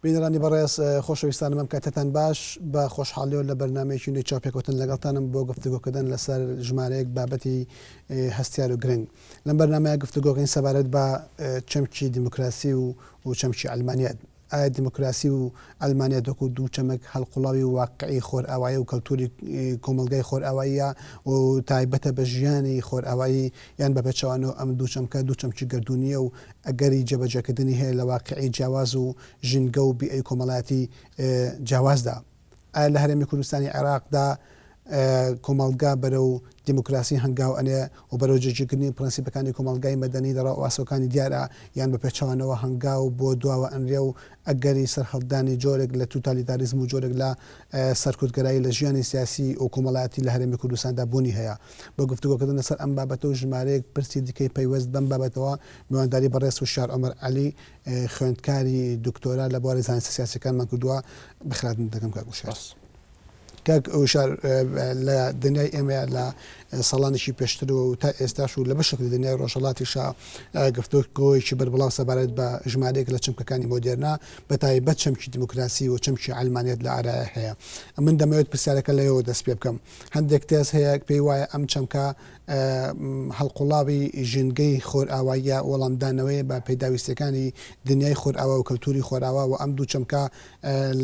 بینەرانی بەڕێز، خۆشەویستانم ئەم کاتەتان باش، بە خۆشحاڵیەوە لە بەرنامەیەکی نوێی چاوپێکەوتن لەگەڵتانم بۆ گفتوگۆکردن لەسەر ژمارەیەک بابەتی هەستیار و گرنگ. لەم بەرنامەیە گفتوگۆکەین سەبارەت بە چەمکی دیموکراسی و و چەمکی عەلمانیەت. ئایا دیموکراسی و عەلمانیەت وەکو دوو چەمک هەڵقوڵاوی واقعی خۆرئاوایی و کەلتوری کۆمەڵگای خۆرئاواییە و تایبەتە بە ژیانی خۆرئاوایی یان بە پێچەوانەوە ئەم دوو چەمکە دوو چەمکی گەردوونییە و ئەگەری جێبەجێکردنی هەیە لە واقیعی جیاواز و ژینگە و بیئەی کۆمەڵایەتی جیاوازدا؟ ئایا لە هەرێمی کوردستانی عێراقدا کۆمەڵگا بەرەو دیموکراسی هەنگاو ئەنێ و بەرەو جێگیرکردنی پرەنسیپەکانی کۆمەڵگای مەدەنی دەڕا و ئاسۆکانی دیارە یان بە پێچەوانەوە هەنگاو بۆ دواوە ئەنرێ و ئەگەری سەرهەڵدانی جۆرێک لە توتالیتاریزم و جۆرێک لە سەرکوتگەرایی لە ژیانی سیاسی و کۆمەڵایەتی لە هەرێمی کوردستاندا بوونی هەیە؟ بۆ گفتوگۆکردن لەسەر ئەم بابەتە و ژمارەیەک پرسی دیکەی پەیوەست بەم بابەتەوە میوانداری بەڕێز وشیار عومەر عەلی خوێندکاری دکتۆرا لە بواری زانستە سیاسیەکانمان کردووە. بەخێرهاتنت دەکەم کاک وشیار. کاک وشیار لە دنیای ئێمەیە لە ساڵانێکی پێشترەوە و تا ئێستاش و لە بەشێک لە دنیای ڕۆژهەڵاتیشا گفتوگۆیەکی بەربڵاو سەبارەت بە ژمارەیەک لە چەمکەکانی مۆدێرنە بە تایبەت چەمکی دیموکراسی و چەمکی عەلمانیەت لە ئارایا هەیە. من دەمەوێت پرسیارەکە لەوێوە دەست پێ بکەم. هەندێک تێز هەیە پێی وایە ئەم چەمکە هەڵقوڵاوی ژینگەی خۆرئاواییە، وەڵامدانەوەیە بە پێداویستییەکانی دنیای خۆرئاوا و کەلتوری خۆرئاوا و ئەم دوو چەمکە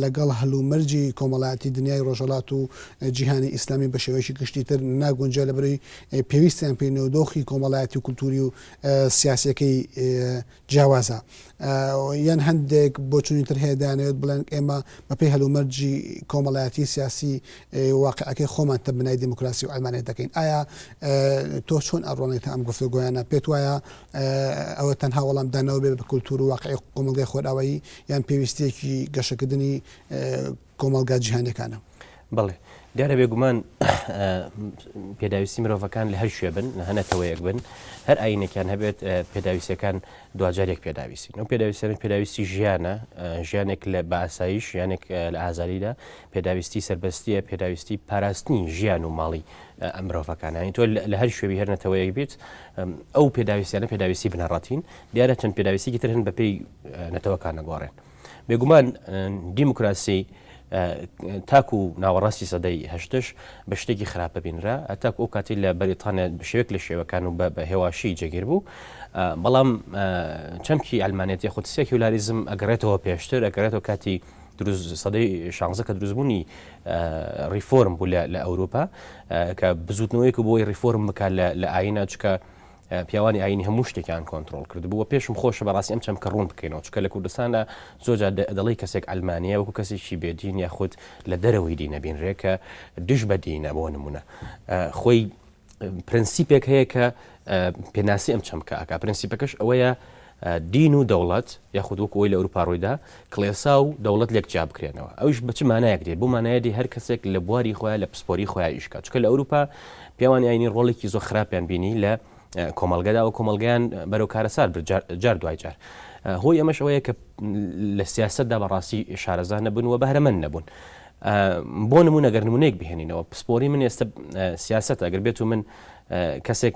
لەگەڵ هەلومەرجی کۆمەڵایەتی دنیای ڕۆژهەڵات و جیهانی ئیسلامی بە شێوەیەکی گشتیتر ناگونجێ لەبەرەی پێویستیان پێی نیە و دۆخی کۆمەڵایەتی و کولتوری و سیاسیەکەی جیاوازە یان هەندێک بۆچونی تر هەیە دەیانەوێت بڵێن ئێمە بەپێی هەلومەرجی کۆمەڵایەتی سیاسی واقعەکەی خۆمان تەبنای دیموکراسی و عەلمانیەت دەکەین ئایا تۆ چۆن ئەڕوانیتە ئەم گفتوگۆیانە پێت وایە ئەوە تەنها وەڵامدانەوە بێ بە کولتور و واقعی کۆمەڵگای خۆرئاوایی یان پێویستیەکی گەشەکردنی کۆمەڵگا جیهانیەکانە؟ بەڵێ دیارە بێگومان پێداویستی مرۆڤەکان لە هەر شوێ بن هە نەتەوەیەک بن هەر ئاینێکیان هەبێت پێداویستەکان دواجار یەک پێداویستین ئەو پێداویستیانە پێداویستی ژیانە ژیانێک لە بە ئاسایش ژیانێک لە ئازادیدا پێداویستی سربەستیە پێداویستی پاراستنی ژیان و ماڵی مرۆڤەکان ینی تۆ لە هەر شوێوی هەر نەتەوەیەک بیت ئەو پێداویستیانە پێداویستی بنەڕەتین دیارە چەند پێداویستیکی تر هەن بەپێی نەتەوەکان نەگۆڕێن بێگومان دیموکراسی تاکو ناوەڕاستی سەدەی هەشتش بە شتێکی خراپ ببینرا تاکو ئەو کاتی لە بەریتانیا بە شێوەیەک لە شێوەکان و بە هێواشی جێگیر بوو بەڵام چەمکی ئەلمانێت یاخود سێکیولاریزم ئەگەڕێتەوە پێشتر ئەگەڕێتەوە کاتی دروست سەدەی شانزە کە دروستبوونی ڕیفۆرم بوو لە ئەوروپا کە بزوتنەوەیەک بۆی ڕیفۆرم بکات لە ئاینە چکە پیاوانی ئاینی هەموو شتێکیان کۆنترۆڵ کردبوو و پێشم خۆشە بەڕاستی ئەم چەمکە ڕوون بکەینەوە چونکە لە کوردستاندا زۆر جار دەڵێی کەسێک عەلمانییە وەکو کەسێکی بێدین یاخود لە دەرەوەی دینە بینرێ کە دژ بە دینە بۆ نمونە خۆی پرەنسیپێک هەیە کە پێناسی ئەم چەمکە ئەکا پرەنسیپەکەش ئەوەیە دین و دەوڵەت یاخود وەکو ئەوەی لە ئەوروپا ڕوویدا کڵێسا و دەوڵەت لێک جیا بکرێنەوە ئەویش بە چ مانایەک دێت بۆ مانایە دێ هەر کەسێک لە بواری خۆیان لە پسپۆری خۆیان ئیش کات چونکە لە ئەوروپا پیاوانی ئاینی ڕۆڵێکی زۆر خراپیان بینی لە کۆمەڵگەدا و کۆمەڵگەیان بەرەو کارەسات برد جار دوای جار هۆی ئەمەش ئەوەیە کە لە سیاسەتدا بەڕاستی شارەزا نەبوون و بەهرەمەند نەبوون بۆ نمونە گەر نمونەیەک بهێنینەوە پسپۆری من ئێستا سیاسەت ئەگەر بێت و من کەسێک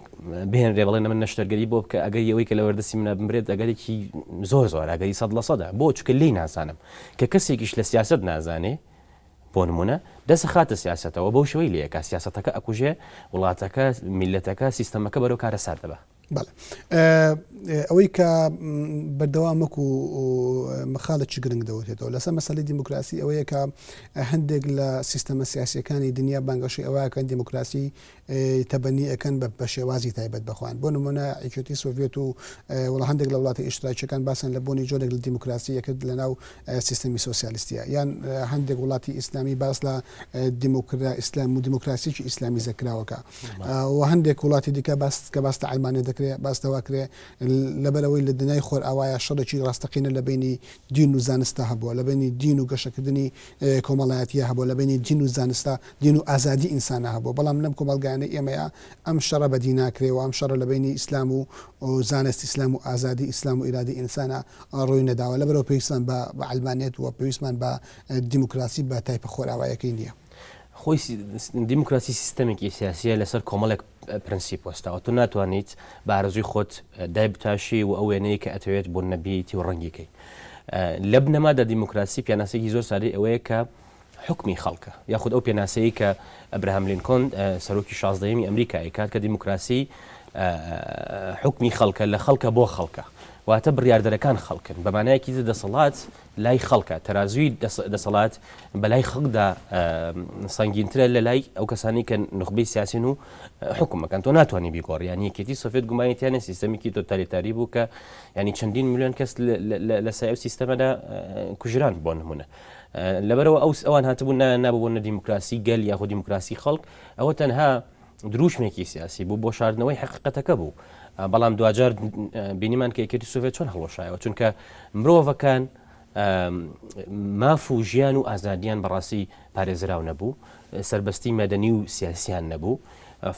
بهێنرێ بڵێ من نەشتەرگەری بۆ بکە ئەگەر ئەوەی کە لە وەردەستی منە بمرێت ئەگەرێکی زۆر زۆر ئەگەری سەد لە سەدە بۆ چکە لی نازانم کە کەسێکیش لە سیاست نازانێ بۆ نمونە دەسە خاتە سیاستەوە بەو شێوەی لەکە سیاستەکە ئەکوژێ وڵاتەکە میلەتەکە سیستەمەکە بەرەو کارەسات دەبا. بەڵێ ئەوەی کە بەردەوام وەکو مخاڵێکی گرنگ دەوتێتەوە لەسەر مەسەلەی دیموکراسی ئەوەیە کە هەندێک لە سیستەمە سیاسیەکانی دنیا بانگەشەی ئەوەکەن دیموکراسی تەبەنی ئەکەن بە بە شێوازی تایبەت بەخۆیان بۆ نمونە یەکێتی سۆڤێت و وڵ هەندێک لە وڵاتی ئیشتراکیەکان باسیان لە بوونی جۆرێک لە دیموکراسی ئەکرد لە ناو سیستەمی سۆسیالیستیە یان هەندێک وڵاتی ئیسلامی باس لە دیموکرا ئیسلام و دیموکراسیکی ئیسلامی زەکراوەکە و هەندێک وڵاتی دیکە باس کە باس لە عەلمانیەت دەکرێ باس لەوە کرێ لەبەرئەوەی لە دنیای خۆرئاوایا شەڕێکی ڕاستەقینە لە بەینی دین و زانستا هەبووە لە بەینی دین و گەشەکردنی کۆمەڵایەتییا هەبووە لە بەینی دین و زانستا دین و ئازادی ئینسانا هەبووە بەڵام لەم کۆمەڵگایانەی ئێمەیا ئەم شەڕە بەدی ناکرێ و ئەم شەڕە لە بەینی ئیسلام و زانست ئیسلام و ئازادی ئیسلام و ئیرادەی ئینسانا ڕووی نەداوە لەبەرئەوە پێویستمان بە عەلمانیەت و پێویستمان بە دیموکراسی بە تایپە خۆرئاوایەکەی نییە. خۆی دیموکراسی سیستەمێکی سیاسیە لەسەر کۆمەڵێک پرەنسیپ وەستاوە تۆ ناتوانیت بە ئارەزووی خۆت دایبتاشی و ئەو وێنەیە کە ئەتەوێت بۆ نەبیتی و ڕەنگیکەی. لە بنەمادا دیموکراسی پێناسەیەکی زۆر سادەی ئەوەیە کە حوکمی خەڵکە، یاخود ئەو پێناسەیەی کە ئەبراهام لینکۆن سەرۆکی شازدەیەمی ئەمریکا ئەیکات کە دیموکراسی حوکمی خەڵکە، لە خەڵکە بۆ خەڵکە، واتە بڕیاردەرەکان خەڵکن، بە مانایەکی تر دەسەڵات لای خەڵکە، تەرازووی دەسەڵات بە لای خەڵکدا سەنگینترە لە لای ئەو کەسانی کە نوخبەی سیاسین و حکومەکەن. تۆ ناتوانانی بیگۆڕی، یانی یەکێتی سۆڤێت گومانی تیانە سیستەمێکی تۆتالیتاری بوو کە ینی چەندین ملیۆن کەس لە سای ئەو سیستەمەدا کوژران بۆ نمونە. لەبەرئەوە ئەو ئەوان هاتبوون نایان نابوو بۆ نە دیموکراسی گەل یاخود دیموکراسی خەڵک، ئەوە تەنها دروشمێکی سیاسی بوو بۆ شاردنەوەی حەقیقەتەکە بوو. بەڵام دواجار بینیمان کە یەکێتی سۆڤێت چۆن هەڵوەشایەوە، چونکە مرۆڤەکان ماف و ژیان و ئازادیان بەڕاستی پارێزراو نەبوو، سەربەستی مەدەنی و سیاسیان نەبوو،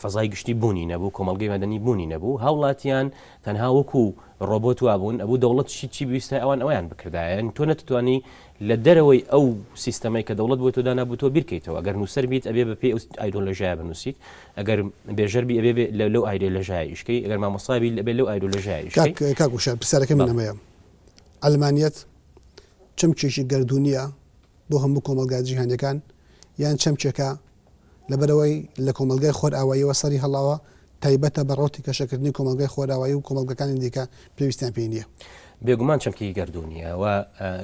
فەزای گشتی بوونی نەبوو، کۆمەڵگەی مەدەنی بوونی نەبوو، هاوڵاتیان تەنها وەکو ڕۆبۆت وابوون، ئەبوو دەوڵەت چی چی بویستایە ئەوان ئەوەیان بکردایە، یانی تۆ نەتتوانی لە دەرەوەی ئەو سیستەمەی کە دەوڵەت بۆ تۆ دانابوو تۆ بیرکەیتەوە، ئەگەر نووسەر بیت ئەبێ بە پێی ئەو ئایدۆلۆژیایە بنووسیت، ئەگەر بێژەر بی ئەبێ لەو ئایدۆلۆژیایە ئیش کەی، ئەگەر مامۆستا بی ئەبێ لەو ئایدۆلۆژیایە ئیش کەی. کاک کاک وشیار پرسیارەکەی من بەڵێ. ئەمەیە، عەلمانیەت چەمکێکی گەردوونییە بۆ هەموو کۆمەڵگا جیهانیەکان یان چەمکێکە لەبەرئەوەی لە کۆمەڵگای خۆرئاواییەوە سەری هەڵاوە، تایبەتە بە ڕەوتی گەشەکردنی کۆمەڵگای خۆرئاوایی و کۆمەڵگەکانی دیکە پێویستیان پێی نییە. بێگومان چەمکێکی گەردوونییە و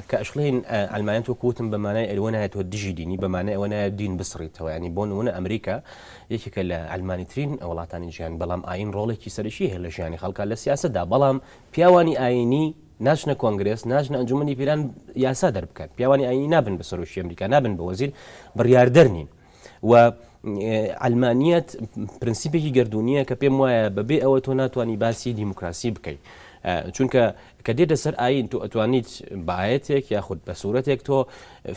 کە ئەشڵێین عەلمانیەت وەکو وتم بە مانای ئەوە نایەتەوە دژی دینی، بە مانای ئەوە نایەت دین بسڕیتەوە، یانی بۆ نموونە ئەمریکا یەکێکە لە عەلمانیترین وڵاتانی جیهان، بەڵام ئایین ڕۆڵێکی سەرەکی هەیە لە ژیانی خەڵکا لە سیاسەتدا، بەڵام پیاوانی ئایینی ناچنە کۆنگرێس، ناچنە ئەنجومەنی پیران یاسا دەربکەن، پیاوانی ئایینی نابن بە سەرۆکی ئەمریکا، نابن بە وەزیر، بڕیاردەر نین. و عەلمانیەت پرنسیپێکی گەردوونیە کە پێم وایە بەبێ ئەوە تۆ ناتوانانی باسی دیموکراسی بکەیت. چونکە کە دێتە سەر ئاین تۆ ئەتوانیت بە ئاەتێک یاخود بە سوورەتێک تۆ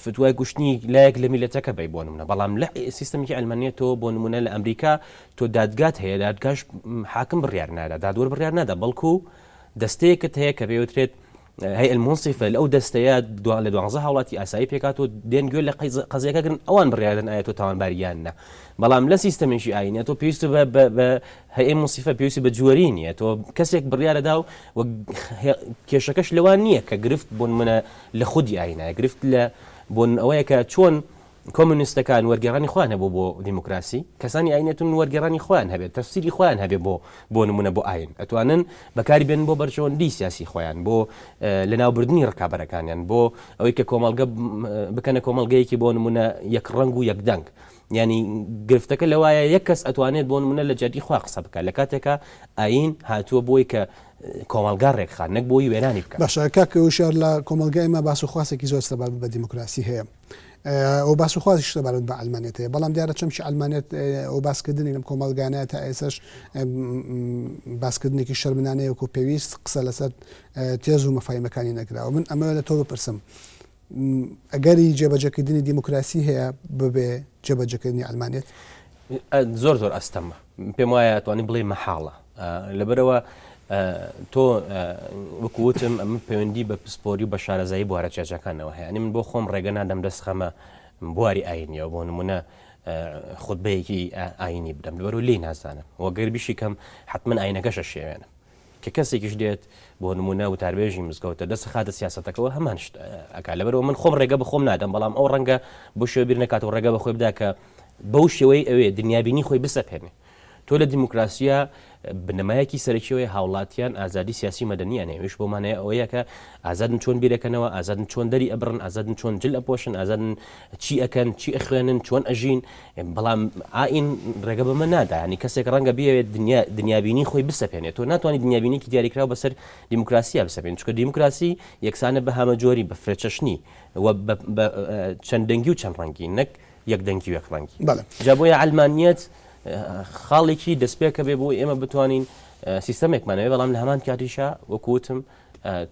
فتوای کوشتنی لایەک لە میلەتەکە بی بۆ نمونە، بەڵام لە سیستەمێکی عەلمانیەت تۆ بۆ نمونە لە ئەمریکا تۆ دادگات هەیە، دادگاش حاکم بڕیار نادا، دادوەر بڕیار نادا، بەڵکو دەستەیەکت هەیە کە پێوترێت هەیئە المنصفە، لەو دەستەیە لە دوانزە هاوڵاتی ئاسایی پێکهاتووە، دێن گوێ لە قەزیەکە گرن، ئەوان بڕیار دەن ئایا تۆ تاوانباری یان نا. بەڵام لە سیستەمێکی ئایینیە تۆ پێویست بە بە هەیئە منصفە پێویستی بە jury نییە، تۆ کەسێک بڕیارەدا و کێشەکەش لەوان نییە کە گرفت بۆ نمونە لە خودی ئایینایە، گرفت لە بۆ ئەوەیە کە چۆن کۆمۆنیستەکان وەرگێڕانی خۆیان هەبوو بۆ دیموکراسی، کەسانی ئاینی ئەتونن وەرگێڕانی خۆیان هەبێت، تەفسیری خۆیان هەبێت بۆ بۆ نمونە بۆ ئاین، ئەتوانن بەکاری بێنن بۆ بەرژەوەندی سیاسی خۆیان، بۆ لەناوبردنی ڕکابەرەکانیان، بۆ ئەوەی کە کۆمەڵگە بکەنە کۆمەڵگەیەکی بۆ نمونە یەک ڕەنگ و یەک دەنگ. یانی گرفتەکە لەوایە یەک کەس ئەتوانێت بۆ نمونە لە جیاتی خوا قسە بکات، لە کاتێکا ئاین هاتووە بۆی کە کۆمەڵگا ڕێکخات نەک بۆی وێرانی بکات. باشە کاک وشیار لە کۆمەڵگای ئێمە باس و خواسێکی زۆر سەبارەت بە دیموکراسی هەیە. و باس و خوازیش سەبارەت بە عەلمانیەت هەیە، بەڵام دیارە چەمکی عەلمانیەت و باسکردنی لەم کۆمەڵگانە تا ئێستاش باسکردنێکی شەرمنانەیە وەکو پێویست قسە لەسەر تێز و مەفاهیمەکانی نەکراوە. من ئەمەوێت لە تۆ بپرسم ئەگەری جێبەجێکردنی دیموکراسی هەیە ببێ جێبەجێکردنی عەلمانیەت؟ زۆر زۆر ئەستەمە، پێم وایە توانی بڵێ مەحاڵە. لەبەرئەوە تۆ وەکو وتم ئەمە پەیوەندی بە پسپۆری و بە شارەزایی بوارە جیاجیاکانەوە هەیە. یانی من بۆ خۆم ڕێگە نادەم دەست خەمە بواری ئاینیەوە، بۆ نمونە خوتبەیەکی ئاینی بدەم، لەبەرئەوە لێی نازانم و گەر بیشیکەم حتمما ئاینەکەش ئەشێوێنم. کە کەسێکیش دێت بۆ نمونە وتاربێژی مزگەوتە دەست خاتە سیاسەتەکەوە هەمان شت ئەکا. لەبەرئەوە من خۆم ڕێگە بە خۆم نادەم، بەڵام ئەو ڕەنگە بۆ شێوە بیر نەکاتەوە ڕێگە بە خۆی بدا کە بەو شێوەی ئەوێ دنیابینی خۆی بسەپێنێ. تۆ لە دیموکراسییە بنەمایەکی سەرەکی ئەوەیە هاوڵاتیان ئازادی سیاسی و مەدەنییان هەیە، ئەویش بۆ مانای ئەوەیە کە ئازادن چۆن بیرەکەنەوە، ئازادن چۆن دەری ئەبڕن، ئازادن چۆن جل ئەپۆشن، ئازادن چی ئەکەن، چی ئەخوێنن، چۆن ئەژین، بەڵام ئائین ڕێگە بەمە نادا، یانی کەسێک ڕەنگە بیەوێت دنیا دنیابینی خۆی بسەپێنێت، تۆ ناتوانانی دنیابینێکی دیاریکراو بەسەر دیموکراسییا بسەپێنی، چونکە دیموکراسی یەکسانە بە هەمەجۆری، بە فرەچەشنی و بە چەند دەنگی و چەند ڕەنگی، نەک یەک دەنگی و یەک ڕەنگی. بەڵێ. جا بۆیە عەلمانیەت خاڵێکی دەستپێکە بێ بۆ ئێمە بتوانین سیستەمێکمان هەبێ، بەڵام لە هەمان کاتیشا وەکو وتم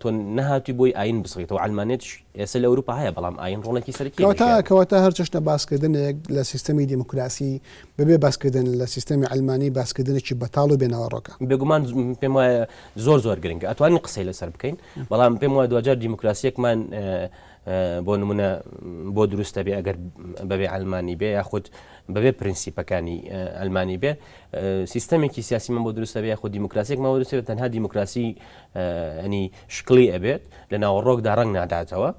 تۆ نەهاتووی بۆی ئاین بسڕیتەوە، عەلمانیەتیش ئێستا لە ئەوروپا هەیە بەڵام ئاین ڕۆڵێکی سەرەکی کەواتە کەواتە هەر چەشنە باسکردنێک لە سیستەمی دیموکراسی بەبێ باسکردن لە سیستەمی عەلمانی باسکردنێکی بەتاڵ و بێناوەڕۆکە. بێگومان پێم وایە زۆر زۆر گرنگە ئەتوانین قسەی لەسەر بکەین بەڵام پێم وایە دواجار دیموکراسیەکمان بۆ نمونە بۆ دروستە بێ ئەگەر بەبێ عەلمانی بێ یاخود بەبێ پرنسیپەکانی ئەلمانی بێ سیستەمێکی سیاسی من بۆ دروستە بێ یاخود دیموکراسیەکمان بۆ دروستە بێ تەنها دیموکراسی ئەنی شکڵی ئەبێت لە ناوەڕۆکدا ڕەنگ ناداتەوە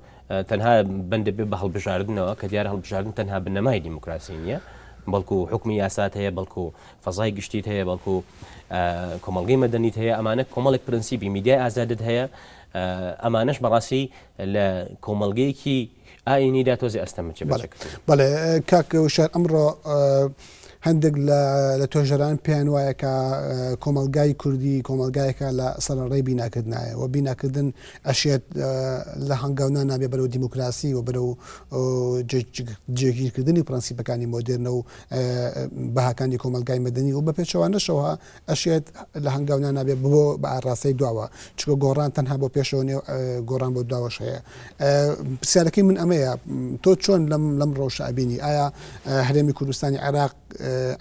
تەنها بەند دەبێت بە هەڵبژاردنەوە کە دیارە هەڵبژاردن تەنها بنەمای دیموکراسی نییە بەڵکو حکومی یاسات هەیە بەڵکو فەزای گشتیت هەیە بەڵکو کۆمەڵگەی مەدەنیت هەیە ئەمانە کۆمەڵێک پرەنسیپی میدیای ئازادت هەیە ئەمانەش بەڕاستی لە کۆمەڵگەیەکی ئایینیدا تۆزێ ئەستەمە جێبەجێکردن. بەڵێ کاک وشیار ئەمڕۆ هەندێک لە توێژەران پێیان وایە کە کۆمەڵگای کوردی کۆمەڵگایەکە لە سەرەڕێی بیناکردنایە و بیناکردن ئەشێت لە هەنگاونان نابێ بەرەو دیموکراسی و بەرەو جێگیرکردنی پرەنسیپەکانی مۆدێرنە و بەهاکانی کۆمەڵگای مەدەنی و بە پێچەوانەشەوە ئەشێت لە هەنگاونان نابێ بۆ بە ئاڕاستەی دواوە چونکە گۆڕان تەنها بۆ پێشەوە نیە گۆڕان بۆ دواوەش هەیە پرسیارەکەی من ئەمەیە تۆ چۆن لەم لەم ڕەوشە ئەبینی ئایا هەرێمی کوردستانی عێراق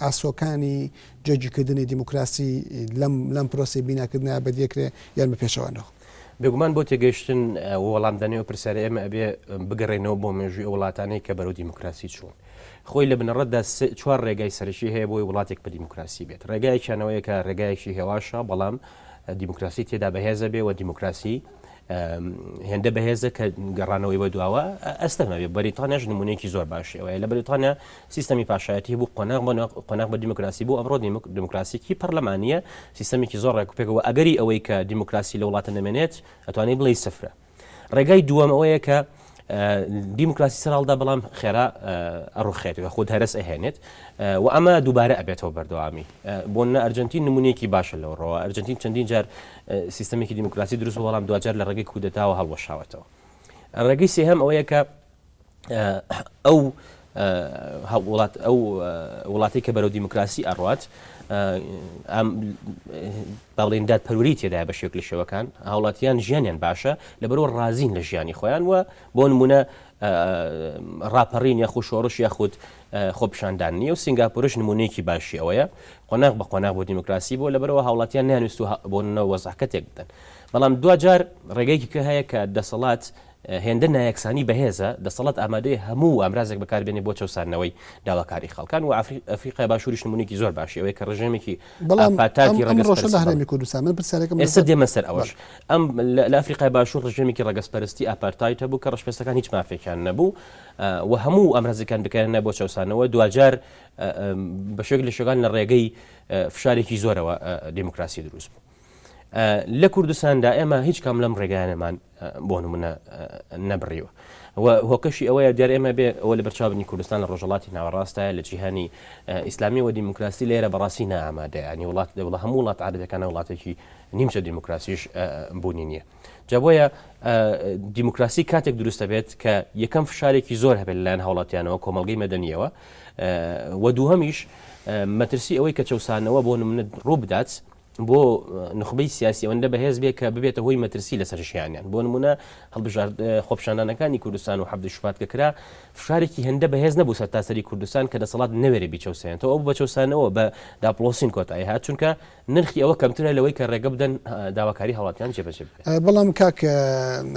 ئاسۆکانی جێگیرکردنی دیموکراسی لەم لەم پرۆسەی بیناکردنە بەدیەکرێ یان بە پێچەوانەوە؟ بێگومان بۆ تێگەیشتن و وەڵامدانەوەی ئەو پرسیارە ئێمە ئەبێ بگەڕێینەوە بۆ مێژووی ئەو وڵاتانەی کە بەرەو دیموکراسی چوون. خۆی لە بنەڕەتدا چوار ڕێگای سەرەکی هەیە بۆی وڵاتێک بە دیموکراسی بێت. ڕێگایەکیان ئەوەیە کە ڕێگایەکی هێواشە بەڵام دیموکراسی تێدا بەهێزە بێ و دیموکراسی هێندە بەهێزە کە گەڕانەوەی بە دواوە ئەستەمە بێ. بەریتانیاش نمونەیەکی زۆر باشی ئەوەیە. لە بەریتانیا سیستەمی پاشایەتی هەبوو قۆناغ بە قۆناغ بە دیموکراسی بوو، ئەمڕۆ دیموکراسیکی پەرلەمانییە، سیستەمێکی زۆر ڕێکوپێکە و ئەگەری ئەوەی کە دیموکراسی لە وڵاتە نەمێنێت ئەتوانی بڵێی سفرە. ڕێگای دووەم ئەوەیە کە دیموکراسی سەرهەڵدا بەڵام خێرا ئەڕوخێت و خود هەرەس ئەهێنێت و ئەمە دووبارە ئەبێتەوە بەردەوامی بۆ نە ئەرجنتین نمونەیەکی باشە لەو ڕەوە ئەرجنتین چەندین جار سیستەمێکی دیموکراسی دروست بەڵام دواجار لە ڕێگەی کودەتاوە هەڵوەشاوەتەوە ڕێگەی سێهەم ئەوەیە کە ئەو وڵات ئەو وڵاتی کە بەرەو دیموکراسی ئەڕوات با بڵێین دادپەروەری تێدایە بە شێوەک لە شێوەکان هاوڵاتیان ژیانیان باشە لەبەرەوە ڕازین لە ژیانی خۆیان و بۆ نمونە ڕاپەڕین یاخود شۆڕش یاخود خۆپیشاندان نییە و سنگاپورش نمونەیەکی باشی ئەوەیە قۆناغ بە قۆناغ بۆ دیموکراسی بۆ لەبەرەوە هاوڵاتیان نیانویست و بۆ نمونە وەزعەکە تێک بدەن بەڵام دواجار ڕێگەیەکی کە هەیە کە دەسەڵات هێندە نایەکسانی بەهێزە، دەسەڵات ئامادەیە هەموو ئامرازێک بەکاربێنێ بۆ چەوساندنەوەی داواکاری خەڵکان و ئەفریقای باشووریش نموونەیەکی زۆر باشی ئەوەیە کە ڕژێمێکی بەڵام ئاپارتایدی ئەم ڕەگەزپەرستی ڕەوشە لە هەرێمی کوردستان من پرسیارەکەم ئێستا لەسەر دێمە سەر ئەوەش بەڵێ. ئەم لە ئەفریقای باشوور ڕژێمێکی ڕەگەزپەرستی ئاپارتاید هەبوو کە ڕەشپێستەکان هیچ مافێکیان نەبوو و هەموو ئامرازەکان بکارهێنا بۆ چەوسانەوە دواجار بە شێوەیەک لە شێوەکان لە ڕێگەی فشارێکی زۆرەوە دیموکراسی دروست بوو. لە کوردستاندا ئێمە هیچ کام لەم ڕێگایانەمان بۆ نمونە نەبڕیوە و هۆکەشی ئەوەیە دیار ئێمە بێ ئەوە لە بەرچاوبنی کوردستان لە ڕۆژهەڵاتی ناوەڕاستایە لە جیهانی ئیسلامی و دیموکراسی لێرە بەڕاستی نائامادەیە ینی وڵات دەوڵە هەموو وڵات عەرەبەکانە وڵاتێکی نیمچە دیموکراسیش بوونی نییە جا بۆیە دیموکراسی کاتێک دروستە بێت کە یەکەم فشارێکی زۆر هەبێت لەلایەن هاوڵاتیانەوە کۆمەڵگەی مەدەنیەوە و دووهەمیش مەترسی ئەوەی کە چەوسانەوە بۆ نمونە ڕوو بدات بۆ نوخبەی سیاسی ئەوەندە بەهێز بێ کە ببێتە هۆی مەترسی لەسەر ژیانیان بۆ نمونە هەڵبژارد خۆپیشاندانەکانی کوردستان و حەڤدەی شوبات کە کرا فشارێکی هێندە بەهێز نەبوو سەرتاسەری کوردستان کە دەسەڵات نەوێرێ بیچەوسێنێتەوە ئەو بە چەوسانەوە بە داپڵۆسین کۆتایی هات چونکە نرخی ئەوە کەمترە لەوەی کە ڕێگە بدەن داواکاری هاوڵاتیان جێبەجێ بکرێت. بەڵام کاک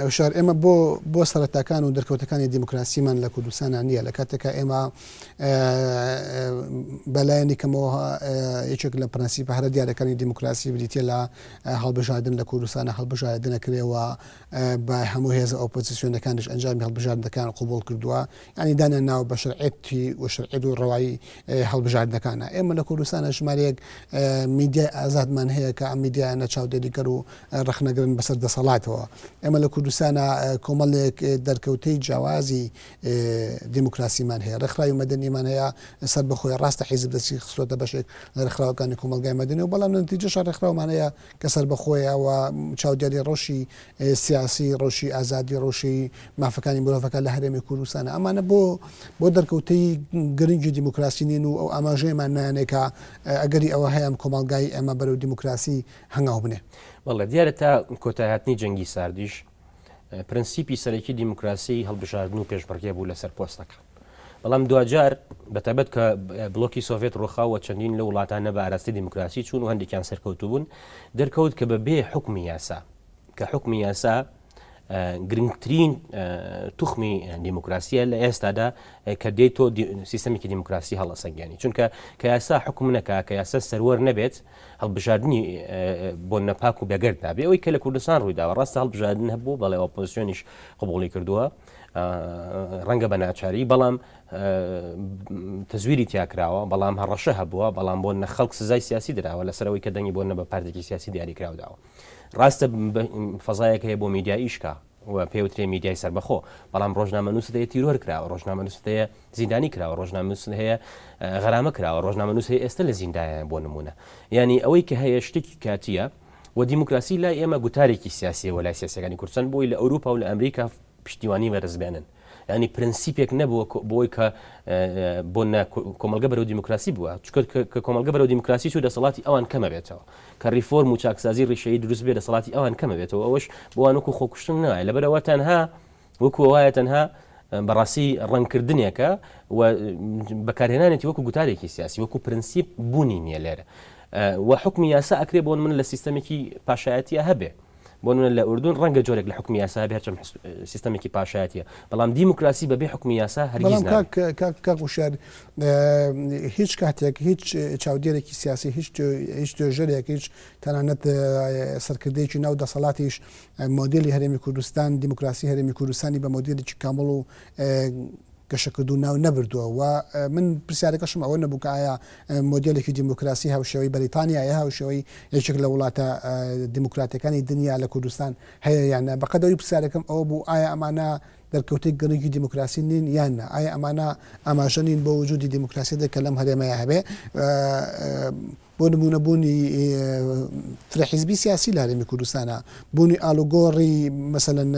هوشیار ئێمە بۆ بۆ سەرەتاکان و دەرکەوتەکانی دیموکراسیمان لە کوردستانا نییە لە کاتێکا ئێمە بەلایەنی کەمەوە یەکێک لە پرەنسیپە هەرە دیارەکانی دیموکراسی بریتە لە هەڵبژاردن لە کوردستانە هەڵبژاردنەکرێ و بە هەموو هێزە ئۆپۆزیسیۆنەکانیش ئەنجامی هەڵبژاردنەکان قوبول کردووە ینی دانیان ناوە بە شەرعێتی و شەرعیت و ڕەوایی هەڵبژاردنەکانە ئێمە لە کوردستانە ژمارەیەک میدیای ئازادمان هەیە کە ئەم میدیایانە چاودێریکەر و ڕەخنەگرن بەسەر دەسەڵاتەوە ئێمە لە کوردستانە کۆمەڵێک دەرکەوتەی جیاوازی دیموکراسیمان هەیە، ڕێکخراوی مەدەنیمان هەیە سەربەخۆیە، ڕاستە حیزب دەستی خستۆتە بەشێک لە ڕێکخراوەکانی کۆمەڵگای مەدەنی و بەڵام لە نەتیجەشا ڕێکخراومان هەیە کە سەربەخۆیە و چاودێری ڕەوشی سیاسی، ڕەوشی ئازادی، ڕەوشی مافەکانی مرۆڤەکە لە هەرێمی کوردستانە. ئەمانە بۆ بۆ دەرکەوتەی گرنگی دیموکراسی نین و ئەو ئاماژەیەمان نایەنێ کە ئەگەری ئەوە هەیە ئەم کۆمەڵگای ئێمە بەرەو دیموکراسی هەنگاو بنێ. بەڵێ دیارە تا کۆتایهاتنی جەنگی ساردیش. پرنسیپی سەرەکی دیموکراسی هەڵبژاردن و پێشبڕکێ بوو لەسەر پۆستەکان. بەڵام دواجار بەتایبەت کە بلۆکی سۆڤێت ڕوخا و چەندین لەو وڵاتانە بە ئاراستەی دیموکراسی چوون و هەندێکیان سەرکەوتوو بوون، دەرکەوت کە بە بێ حوکمی یاسا، کە حوکمی یاسا گرنگترین توخمی دیموکراسیە لە ئێستادا کە دێت تۆ سیستەمێکی دیموکراسی هەڵەسەنگێنی چونکە کە یاسا حکوم نەکا کە یاسا سەروەر نەبێت هەڵبژاردننی بۆ نەپاک و بێگەرد نابێ ئەوەی کە لە کوردستان ڕوویداوە ڕاستە هەڵبژاردن هەبوو بەڵێ ئۆپۆزیسیۆنیش قبوڵی کردووە ڕەنگە بە ناچاری بەڵام تەزویری تیاکراوە بەڵام هەڕەشە هەبووە بەڵام بۆ نە خەڵک سزای سیاسی دراوە لەسەرەوەی کە دەنگی بۆ نە بە پارتێکی سیاسی دیاریکراو داوە ڕاستە فەزایەک هەیە بۆ میدیا ئیشکا و پێوترێ میدیای سەربەخۆ بەڵام ڕۆژنامەنووست هەیە تیرۆر کراوە ڕۆژنامەنووست هەیە زیندانی کراوە ڕۆژنامەنووس هەیە غەرامە کراوە ڕۆژنامەنووس هەیە ئێستا لە زیندایە بۆ نمونە یعنی ئەوەی کە هەیە شتێکی کاتیە و دیموکراسی لای ئێمە گوتارێکی سیاسیە وە لای سیاسەکانی کوردستان بۆی لە ئەوروپا و لە ئەمریکا پشتیوانی بەرزبێنن ینی پرنسیپێک نەبووە بۆی کە بۆ کۆمەلگە بەرەو دیموکراسی بووە چکە کە کۆمەلگە بەرەو دیموکراسی چوو دەسەڵاتی ئەوان کەمە بێتەوە کە ریفۆرم و چاکسازی ڕیشەیی دروست بێ دەسەڵاتی ئەوان کەمە بێتەوە ئەوەش بۆوان وەکو خۆکوشتن نایە لەبەرەوە تەنها وەکو وایە تەنها بەڕاستی ڕەنگکردنێکە و بەکارهێنانێتی وەکو گوتارێکی سیاسی وەکو پرنسیپ بوونی نییە لێرە و حکمی یاسا ئەکرێ بۆ من لە سیستەمێکی پاشایەتیە هەبێ بۆ نمونە لە ئوردون ڕەنگە جۆرێک لە حکمی یاسا هەبێ هەرچەند سیستەمێکی پاشایەتیە بەڵام دیموکراسی بەبێ حکمی یاسا هەرگیز بەڵام کاک کاک کاک وشیار هیچ کاتێک هیچ چاودێرێکی سیاسی هیچ هیچ توێژەرێک هیچ تەنانەت سەرکردەیەکی ناو دەسەڵاتیش مۆدێلی هەرێمی کوردستان دیموکراسی هەرێمی کوردستانی بە مۆدێلێکی کامڵ و گەشەکردوو ناو نەبردووە و من پرسیارەکەشم ئەوە نەبوو کە ئایا مۆدێلێکی دیموکراسی هاوشێوەی بەریتانیا یا هاوشێوەی یەکێک لە وڵاتە دیموکراتەکانی دنیا لە کوردستان هەیە یان نا، بەقەد ئەوەی پرسیارەکەم ئەوە بوو ئایا ئەمانە دەرکەوتەی گرنگی دیموکراسی نین یان نا، ئایا ئەمانە ئاماژە نین بۆ وجودی دیموکراسیەتێک کە لەم هەرێمەیا هەبێ؟ بۆ نموونە بوونی فرە حیزبی سیاسی لە هەرێمی کوردستانە، بوونی ئاڵوگۆڕی مەسەلەن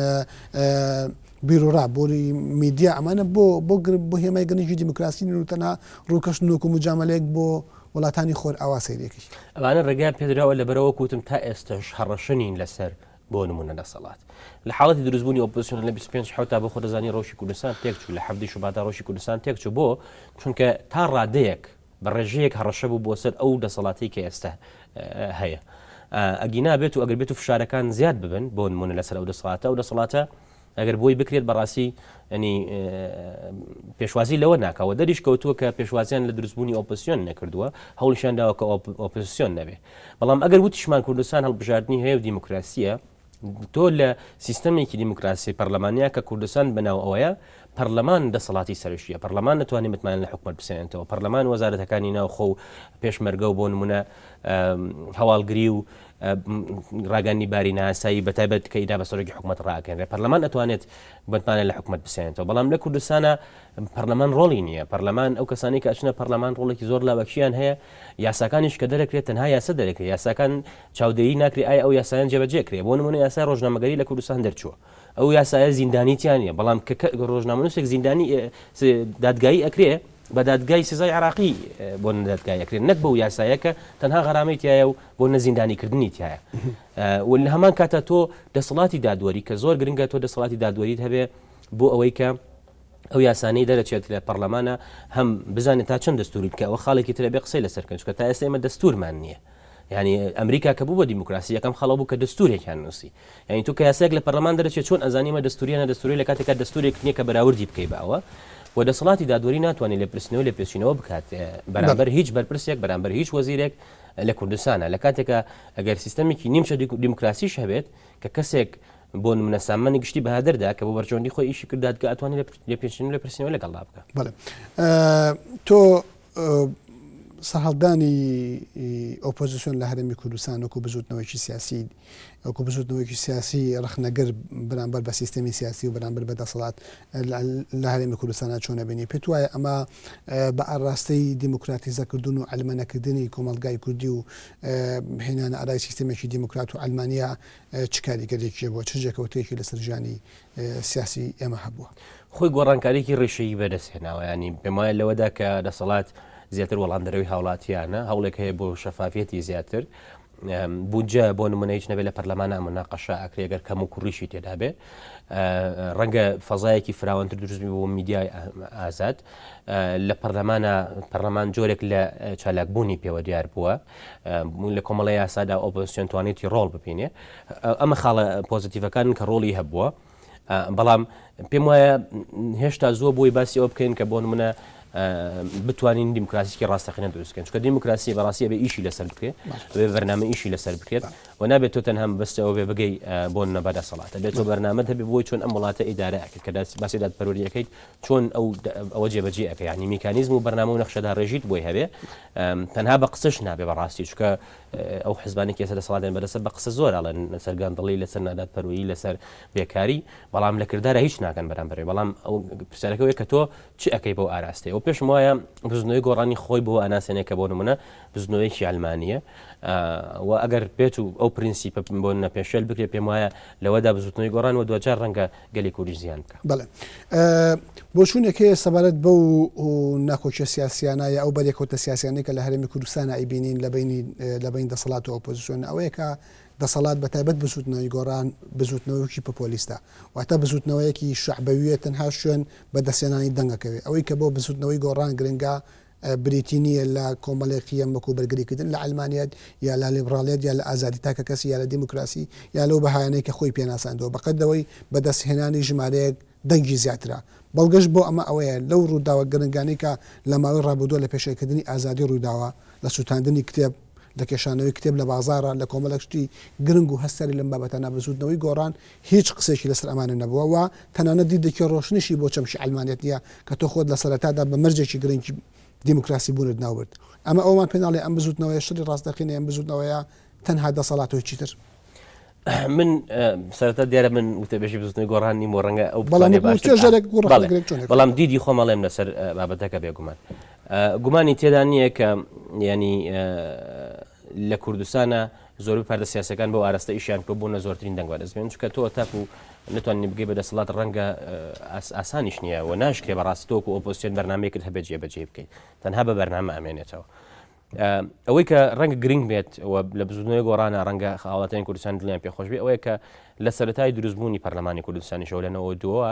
بیروڕا، بوونی میدیا، ئەمانە بۆ بۆ بۆ هێمای گرنگی دیموکراسی نین و تەنها ڕووکەشن وەکوو موجامەلەیەک بۆ وڵاتانی خۆرئاوا سەیرێکی. ئەمانە ڕێگەیان پێدراوە لەبەرئەوە وەک وتم تا ئێستەش هەڕەشە نین لەسەر بۆ نموونە دەسەڵات. لە حاڵەتی دروستبوونی ئۆپۆزسیۆن لە 25 حەوتا بۆ خۆ دەزانی ڕەوشی کوردستان تێکچوو لە حەڤدەی شوباتا ڕەوشی کوردستان تێکچوو بۆ؟ چونکە تا ڕادەیەک بە ڕێژەیەک هەڕەشە بوو بۆ سەر ئەو دەسەڵاتەی کە ئێستا هەیە. ئەگینا بێت و ئەگەر بێت و فشارەکان زیاد ببن بۆ نمونە لەسەر ئەو دەسەڵاتە ئەو دەسەڵاتە ئەگەر بۆی بکرێت بەڕاستی ینی پێشوازی لەوە ناکەوە دەریش کەوتووە کە پێشوازیان لە دروستبوونی ئۆپۆزسیۆن نەکردووە هەوڵیشان داوە کە ئۆپۆزسیۆن نەبێ بەڵام ئەگەر وتیشمان کوردستان هەڵبژاردنی هەیە و دیموکراسیە تۆ لە سیستەمێکی دیموکراسی پەرلەمانیا کە کوردستان بەناو ئەوەیە، پەرلەمان دەسەڵاتی سەرشتیە، پەرلەمان دەتوانێت متمانە لە حکومەت بسێنێتەوە، پەرلەمان وەزارەتەکانی ناوخۆ و پێشمەرگە و بۆ نمونە هەواڵگری و ڕاگەانی باری ناسایی بەتایبەت کە ئیدا بە سەرۆکی حکومەت ڕاگەنرێت پەرلەمان ئەتوانێت متمانە لە حکومەت بسێنێتەوە بەڵام لە کوردستانە پەرلەمان ڕۆڵی نییە پەرلەمان ئەو کەسانی کە ئەچنە پەرلەمان ڕۆڵێکی زۆر لاوەکییان هەیە یاساکانیش کە دەرەکرێت تەنها یاسا دەرەکرێت یاساکان چاودێری ناکرێ ئایا ئەو یاسایان جێبەجێ کرێ بۆ نمونە یاسای ڕۆژنامەگەری لە کوردستان دەرچووە ئەو یاسایە زیندانی تیا نییە بەڵام کە ڕۆژنامەنووسێک زیندانی دادگایی ئەکرێ بە دادگای سزای عراقی بۆ دادگای ئەکرێت نەک بەو یاسایە کە تەنها غەرامەی تایە و بۆ نەزیندانیکردنی تایە و لە هەمان کاتە تۆ دەسەڵاتی دادوەری کە زۆر گرنگە تۆ دەسەڵاتی دادوەریت هەبێ بۆ ئەوەی کە ئەو یاسانەی دەرەچێت لە پەرلەمانە هەم بزانێت تا چەند دەستوری بکە ئەوە خاڵێکی ترە بێ قسەی لەسەر کەن چونکە تا ئێستا ئێمە دەستورمان نییە یعنی ئەمریکا کە بوو بە دیموکراسی یەکەم خەڵە بوو کە دەستورێکیان نووسی یعنی تۆ کە یاسایەک لە پەرلەمان دەرەچێت چۆن ئەزانی ئەمە دەستوریە نە دەستوری لە کاتێکا دەستورێک نییە کە بەراوردی بکەی بە ئەوە و دەسەڵاتی دادوەری ناتوانێت لێپرسینەوە لێپێچینەوە بکات بەرامبەر هیچ بەرپرسێک بەرامبەر هیچ وەزیرێک لە کوردستانە لە کاتێکا ئەگەر سیستەمێکی نیمچە دیموکراسیش هەبێت کە کەسێک بۆ نمونە سامانی گشتی بەهەدەردا کە بۆ بەرژەوەندی خۆی ئیشی کرد دادگا ئەتوانێت لێپێچینەوە لێپرسینەوە لەگەڵدا بکا. بەڵێ تۆ سەرهەڵدانی ئۆپۆزیسیۆن لە هەرێمی کوردستان وەکو بزوتنەوەیەکی سیاسی وەکو بزوتنەوەیەکی سیاسی ڕەخنەگر بەرامبەر بە سیستەمی سیاسی و بەرامبەر بە دەسەڵات لە هەرێمی کوردستانە چۆن ئەبینی؟ پێت وایە ئەمە بە ئاراستەی دیموکراتیزەکردن و عەلمەنەکردنی کۆمەڵگای کوردی و هێنانە ئارای سیستەمێکی دیموکرات و عەلمانیە چ کاریگەریەکی هەبووە، چ جێکەوتەیەکی لەسەر ژیانی سیاسی ئێمە هەبووە؟ خۆی گۆڕانکاریی ڕیشەیی بەدەست هێناوە، یانی پێموایە لەوەدا کە دەسەڵات زیاتر وەڵامدەرەوەی هاوڵاتیانە، هەوڵێک هەیە بۆ شەفافیەتی زیاتر. بودجە بۆ نمونە هیچ نەبێت لە پەرلەمانە مناقەشە ئەکرێ گەر کەم و کوڕیشی تێدا بێ ڕەنگە فەزایەکی فراوانتر دروست بێ بۆ میدیای ئازاد لە پەرلەمانە پەرلەمان جۆرێک لە چالاکبوونی پێوە دیار بووە لە کۆمەڵی یاسادا ئۆپۆزیسیۆن توانێتی ڕۆڵ ببینێ ئەمە خاڵە پۆزیتیڤەکان کە ڕۆڵی هەبووە بەڵام پێم وایە هێشتا زووە بۆی باسی ئەوە بکەین کە بۆ نمونە بتوانین دیموکراسیکی ڕاستەقینە دروست بکەین چونکە دیموکراسی بەڕاستی ئەبێ ئیشی لەسەر بکرێت ئەبێ بەرنامە ئیشی لەسەر بکرێت و نابێت تۆ تەنها بەستەوە بێ بگەی بۆ نمونە بە دەسەڵاتە بێت تۆ بەرنامەت هەبێ بۆی چۆن ئەم وڵاتە ئیدارە ئەکەیت کە باسی دادپەروەری ئەکەیت چۆن ئەو ئەوە جێبەجێ ئەکەی یعنی میکانیزم و بەرنامە و نەخشەداڕێژیت بۆی هەبێ تەنها بە قسەش نابێ بەڕاستی چونکە ئەو حزبانەی کە ئێستا دەسەڵاتیان بەدەستە بە قسە زۆر ئەڵێن لەسەر گەندەڵی، لەسەر نادادپەروەری، لەسەر بێکاری، بەڵام لە کردارا هیچ ناکەن بەرامبەری. بەڵام ئەو پرسیارەکە ئەوەیە کە تۆ چ ئەکەی بەو ئاراستەیە؟ و پێشم وایە بزوتنەوەی گۆڕانی خۆی بەوە ئەناسێنێ کە بۆ نمونە بزوتنەوەیەکی عەلمانییە و ئەگەر بێت و ئەو پرینسیپە بۆ نمونە پێشێل بکرێت پێم وایە لەوەدا بزوتنەوەی گۆڕان و دواجار ڕەنگە گەلی کوردیش زیان بکا. بەڵێ. بۆچوونێک هەیە سەبارەت بەو ناکۆکیە سیاسیانە یا ئەو بەرێکەوتە سیاسیانەی کە لە هەرێمی کوردستانا ئەیبینین لە بەینی لە بەین دەسەڵات و ئۆپۆزیسیۆن ئەوەیە کە دەسەڵات بە تایبەت بزووتنەوەی گۆڕان بزووتنەوەیەکی پۆپۆلیستە واتە بزووتنەوەیەکی شەعبەویە تەنها شوێن بە دەستهێنانی دەنگ ئەکەوێ ئەوەی کە بۆ بزووتنەوەی گۆڕان گرنگە بریتی نییە لە کۆمەڵێک قیەم وەکو بەرگریکردن لە عەلمانیەت یا لە لیبڕاڵیەت یا لە ئازادی تاکەکەسی یا لە دیموکراسی یا لەو بەهایانەی کە خۆی پێناساندووە بەقەد لەوەی بەدەستهێنانی ژمارەیەک دەنگی زیاترە. بەڵگەش بۆ ئەمە ئەوەیە لەو ڕووداوە گرنگانەی کە لە ماوەی ڕابردووە لە پێشێلکردنی ئازادی ڕوویداوە، لە سووتاندنی کتێب، لە کێشانەوەی کتێب لە بازاڕا، لە کۆمەڵێک شتی گرنگ و هەستیاری لەم بابەتانە بزووتنەوەی گۆڕان هیچ قسەیەکی لەسەر ئەمانە نەبووە و تەنانەت دیدێکی ڕۆشنیشی بۆ چەمکی عەلمانیەت نییە کە تۆ خۆت لە سەرەتادا بە مەرجێکی گرنگی دیموکراسی بوونت ناوبرد. ئەمە ئەوەمان پێ ناڵێ ئەم بزووتنەوەیە شەڕی ڕاستەقینەیە، ئەم بزووتنەوەیە تەنها دەسەڵات و هیچی تر. من سەرەتا دیارە من وتەبێژی بزوتنەوەی گۆڕان نیم و ڕەنگە ئەو بەڵام بتوانێ باشتر توێژەرێک و بەڵێ ڕەخنەگرێک چۆنێک بەڵام دیدی خۆم ئەڵێم لەسەر بابەتەکە بێگومان گومانی تێدا نییە کە ینی لە کوردستانە زۆربەی پارتە سیاسەکان بەو ئاراستە ئیشیان کردووە بوونە زۆرترین دەنگ بەدەست بێن چونکە تۆ تاکو نتوانانی بگەی بە دەسەڵات ڕەنگە ئاسانیش نییە و ناشکرێ بەڕاستی تۆکو ئۆپۆزیسیۆن بەرنامەیەکت هەبێت جێبەجێ بکەیت تەنها بە بەرنامە ئەمێنێتەوە ئەوەی کە ڕەنگە گرنگ بێت و لە بزوتنەوەی گۆڕانە ڕەنگە هاوڵاتیانی کوردستان دڵیان پێخۆش بێ ئەوەیە کە لە سەرەتای دروستبوونی پەرلەمانی کوردستانیشەوە لە 92ەوە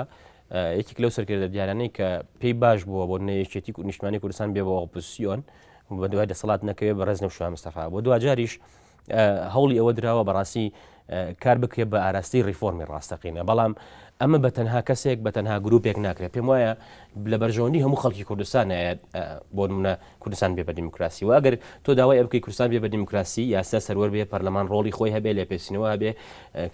یەکێک لەو سەرکردە دیارانەی کە پێی باش بووە بۆ یەکێتی نیشتمانی کوردستان بێ بۆ ئۆپۆزیسیۆن بە دوای دەسەڵات نەکەوێت بەڕێز نەوشیروان مستەفا بۆ دواجاریش هەوڵی ئەوە دراوە بەڕاستی کار بکرێت بە ئاراستەی ڕیفۆرمی ڕاستەقینە، بەڵام ئەمە بە تەنها کەسێک بە تەنها گروپێک ناکرێت، پێم وایە لە بەرژەوەندی هەموو خەڵکی کوردستانە بۆ نمونە کوردستان بێ بە دیموکراسی و ئەگەر تۆ داوای ئەوە بکەی کوردستان بێ بە دیموکراسی یاسا سەروەر بێ پەرلەمان ڕۆڵی خۆی هەبێ لێپێچینەوە هەبێ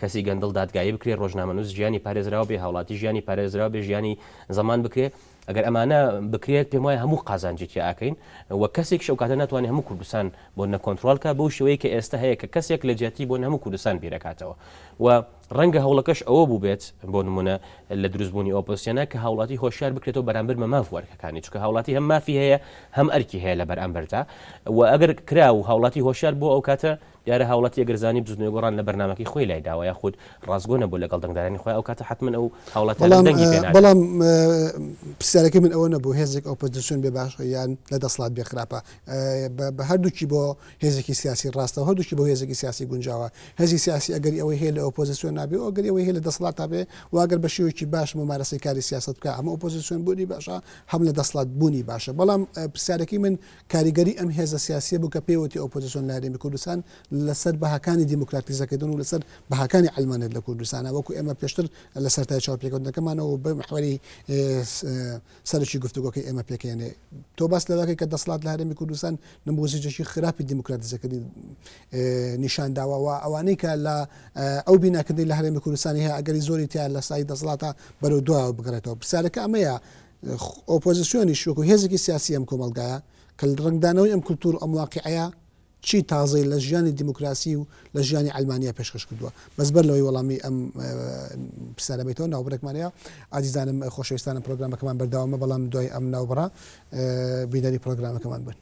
کەسی گەندەڵ دادگایی بکرێ ڕۆژنامەنووس ژیانی پارێزراو بێ هاوڵاتی ژیانی پارێزراو بێ ژیانی زەمان بکرێ ئەگەر ئەمانە بکرێت پێم وایە هەموو قازانجی تیا ئەکەین و کەسێکیش ئەو کاتە ناتوانێت هەموو کوردستان بۆ نە کۆنترۆڵ کا بەو شێوەیە کە ئێستا هەیە کە کەسێک لە جیاتی بۆ هەموو کوردستان بیرەکاتەوە و ڕەنگە هەوڵەکەش ئەوە بووبێت بۆ نمونە لە دروستبوونی ئۆپۆزسیۆنە کە هاوڵاتی هۆشیار بکرێتەوە بەرامبەر بە ماف و ئەرکەکانی چونکە هاوڵاتی هەم مافی هەیە هەم ئەرکی هەیە لە بەرامبەردا و ئەگەر کرا و هاوڵاتی هۆشیار بوو ئەو کاتە دیارە هاوڵاتی ئەگەر زانی بزوتنەوەی گۆڕان لە بەرنامەکەی خۆی لای داوە یاخود ڕاستگۆ نەبووە لەگەڵ دەنگدەرانی خۆی ئەو کاتە حەتمەن ئەو هاوڵاتیانە بەڵام دەنگی پێ نادەن. بەڵام پرسیارەکەی من ئەوە نەبوو هێزێک ئۆپۆزیسیۆن بێ باشە یان لە دەسڵات بێ خراپە بە هەردووکی بۆ هێزێکی سیاسی ڕاستە و هەردووکی بۆ هێزێکی سیاسی گونجاوە هێزی سیاسی ئەگەری ئەوەی هەیە لە ئۆپۆزیسیۆن نابێ و ئەگەری ئەوەی هەیە لە دەسڵاتا بێ و ئەگەر بە شێوەیەکی باش مومارەسەی کاری سیاسەت بکا هەم ئۆپۆزیسیۆن بوونی باشە هەم لە دەسڵات بوونی باشە بەڵام پرسیارەکەی من کاریگەری ئەم هێزە سیاسیە بوو کە پێی وتی ئۆپۆزیسیۆن لە هەرێمی کوردستان لەسەر بەهاکانی دیموکراتیزەکردن و لەسەر بەهاکانی عەلمانیەت لە کوردستانە وەکو ئێمە پێشتر لە سەرتای چاوپێکەوتنەکەمانەوە بە محوەری سەرەکی گفتوگۆکەی ئێمە پێکهێنێ تۆ باس لەوەکەی کە دەسەڵات لە هەرێمی کوردستان نموزیجێکی خراپی دیموکراتیزەکردنی نیشان داوە و ئەوانەی کە لە ئەو بیناکردنی لە هەرێمی کوردستانی هەیە ئەگەری زۆری تیا لە سای دەسەڵاتە بەرەو دواوە بگەڕێتەوە پرسیارەکە ئەمەیە ئۆپۆزسیۆنیش وەکو هێزێکی سیاسی ئەم کۆمەڵگایە کە ڕەنگدانەوەی ئەم کولتوور و ئەم واقیعەیە چی تازەی لە ژیانی دیموکراسی و لە ژیانی عەلمانیا پێشکەش کردووە؟ بەس بەر لەوەی وەڵامی ئەم پرسیارە بەیتەوە ناوبڕێکمان هەیە. ئازیزانم خۆشەویستانم پرۆگرامەکەمان بەردەوامە بەڵام دوای ئەم ناوبڕە بینەری پرۆگرامەکەمان بن.